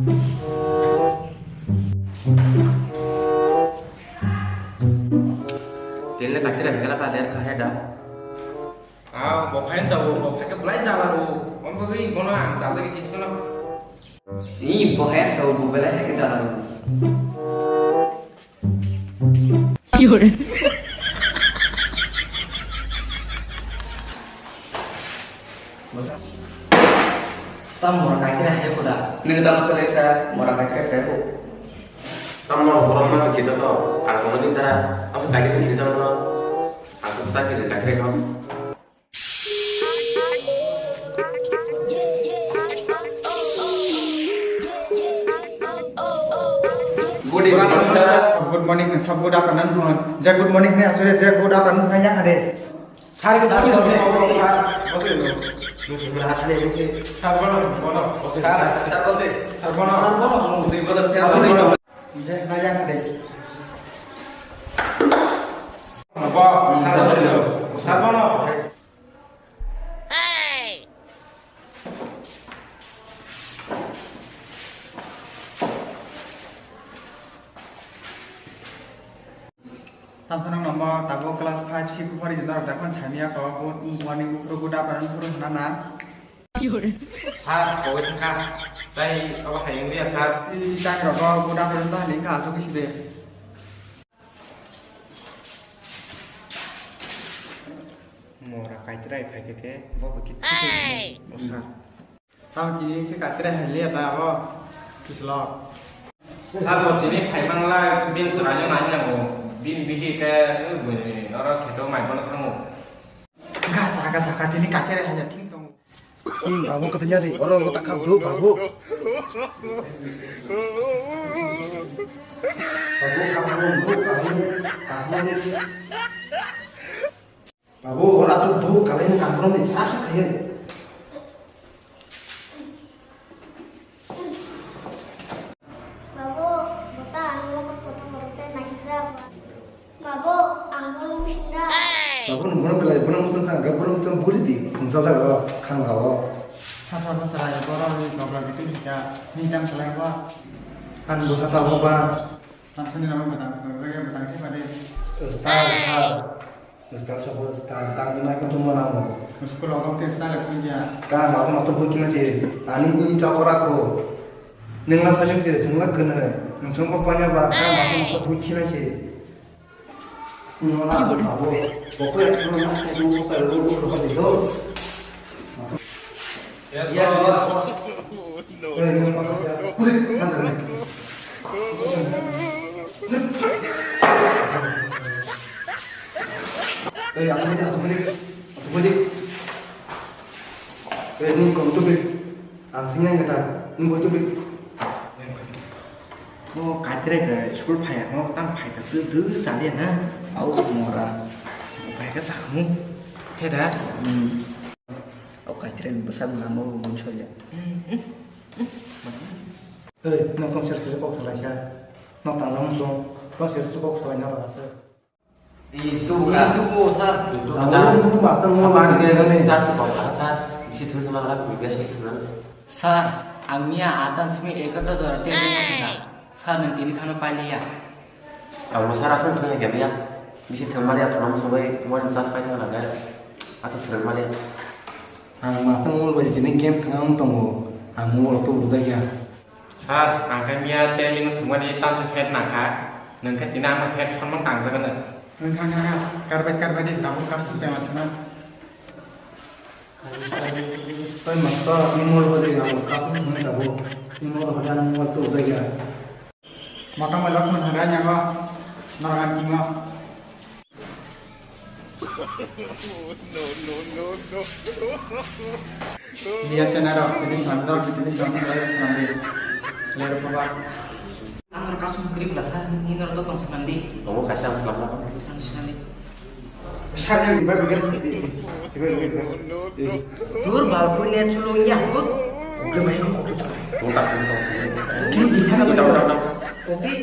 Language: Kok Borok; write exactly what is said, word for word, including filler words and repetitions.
Tini le kaitira hingala ka ler kha heda. Ah, bo phain sa bo, bo phai ka belai jala ro. Om bo gwi bono ang sa jagi kis kono. Ni bo phain sa bo belai hai ka jala ro. Tam mora kaitira hai ko da. Nang tam sa sa mora kaitira hai ko. Tam mora borom ma kita to. Ang kono ni ta. Ang sa kaitira ni jam no. Ang sa kaitira kaitira ko. Good evening, sir. Good morning, sir. Good afternoon. Je good morning ne asore je good afternoon ne ya hade. Sir, sir, sir, sir, sir, bono, bono, sir, sir, bono, sir, bono, sir, bono, sir, bono. Je na ya hade. Bo, sir, bono, sir, bono. Tamo nang namo tabuk class five six phari jona rok dakhon samya ko good morning, good afternoon, good hana na. Sir, koi thangka. Tai abo hayung dia, sir. I tang rok good afternoon ta ning ka asuk isi de. Mora kaitrai phaikhe khe bo bo kithi khe. Hey! Bo sir. Tamo tini khe kaitrai hai liya ta abo kislok. Sir, bo tini phai mangla bin chwraino nai nango. Bin bihi khe, eh, bini oro kheto mai bono thango. Gasa gasa ka tini kaitrai hai thik tongo. King, babu, katanya ni, orang kau tak kau duk, babu. Babu, kamu duk, babu, kamu. Babu, orang tu duk, kalau ini kampung ni, siapa kaya? Babu, buta anu mau kota baru teh naik siapa? Babu, ang bono musinda. Babu, nwng bono belai, bono musung khan, ga bono musung buri di, khungsa jaga o, khang ga o. Sasa bwswrai, borok ni nogra biting hika, nini tang kwlai ba. Ang bwsa tabuk ba. Ang sani nama bwtang, bwtang khe ba de. Star, star. Star sobo, star. Tang di mai kutung ma namo. School o kok te sale puja. Ka ma ma to bukina se. Ani ni chokora ko. Nengla sajung se, sengla kene. Nungsong pa panya ba, ka ma ma to bukina se. Ang sing yang kata, nung boi tu bik. O kaitre ke school phai ang, tang phai ka se de chali na. Au mora. Phai ka sakmu. He da. Hmm. O kaitre bwsa bwla mo bun soya. Hmm. Hey, no tong ser ser kok salai sa. No tang lam so. Tong ser ser kok salai na ba sa. Itu bukan. Itu po, sir. Itu Tahu bukan. Itu master mo Apa ba. Dia ni jas kok, sir. Bisi thun sama rak, biasa itu kan. Sir, ang mia atan simi ekato jora tini mo kita. Sir, nang tini khano pailiya. Ang mo sir asal thun ya, ya. Bisi thun mari atun mo subai, mo jas pai thang laga. Asa sir mari. Ang master mo ba jini game thang tongo. Ang mo to bujai ya. Sir, ang khe miya ten minute thwngmani tamsa phet nangkha, nwng khe tini ang phet sonmani tangjaganw. Nwng thang thang kha, karbai karbai di, tabuk kap suk chama sana. Oi master, ni mol bodi ang kap suk chama tabuk. Ni mol bodi ang mol tu jaya. Mata mai lok man harai nyago, norok ang kingo. Biasa na rok, tini slam rok, tini slam rok, slam di. Lero paba. Ang rok kasum grip la sa, ni nor to tong slam di. Omo kaisa slam rok. Slam, slam di. Sar yang diba bikin. Diba, diba, diba. Tur balpui net chulu ya, tur. Oke, baik, oke. Tunggu, tunggu, tunggu. Oke, di sana. Tunggu, tunggu, tunggu. Oke.